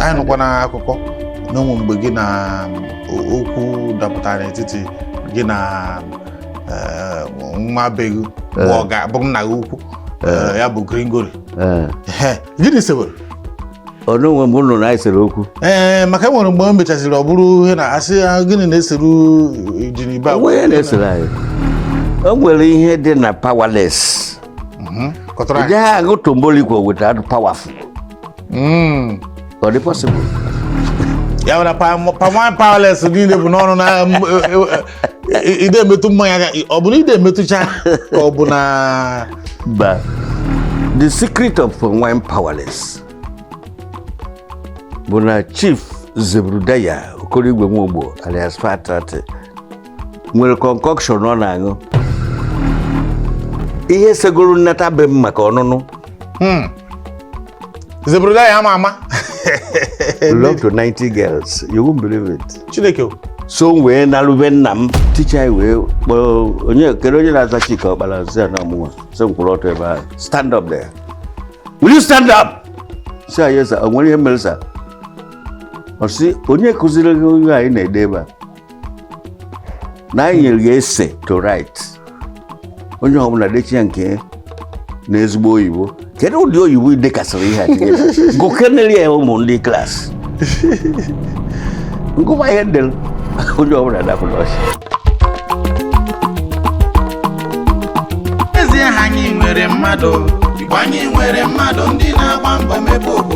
Anyị nụkwa na akụkọ na ụmụ mgbe gị na okwu dapụtara n'etiti gị na nwa be gị bụ ọga bụ nna gị ukwu, ya bụ Gringori. Gịnị sewere? Ọnụ onwe m nụrụ na anyị sere okwu. Ee, maka enwere mgbe o mechaziri ọ bụrụ ihe na asị ya, gịnị na-eseru Ijinibe? Onwe ya na-esere anyị. O nwere ihe dị na powerless. Kọtara Ị anyị. gaghị aṅụ tombolikwo without powerful. Ọ dị possible? Ya nwere palm wine powerless niile bụ n'ọnụ na ide emetụ mmanya aka, ọ bụ na ide emetụcha ka ọ bụ na But the secret of wine powerless bụ na Chief Zebrudaya Okorigwe Nwogbo alias Fatati nwere concoction ọ na-aṅụ, ihe segoro nnata be m maka ọnụnụ. Zebrudaya ama ama. Love to 90 girls, you won't believe it. Chineke o. So m wee narube nna m, ticha anyị wee kpọọ onye kedu onye na-aza Chika Ọkpara, sị ya na ọmụnwa, sị m kwụrụ ọtọ ebe ahụ. "Stand up there. Will you stand up?" Sị ya, "Yes sir." O nwere ihe mere, sir? Ọ sị, "Onye kụziri gị onye anyị na-ede ebe a na anyị nyere gị essay to write, onye ọbụla dechi ya nke na ezigbo oyibo. Kedu ụdị oyibo ị dekasịrị ihe a tinye? Gụkenere ya ụmụ ndị klaasị." Ngụba ihe ndere, onye ọbụla dapụ n'ọchị. N'ezie, ha anyị nwere mmadụ. Igbo, anyị nwere mmadụ ndị na-agba mbọ mepe obodo.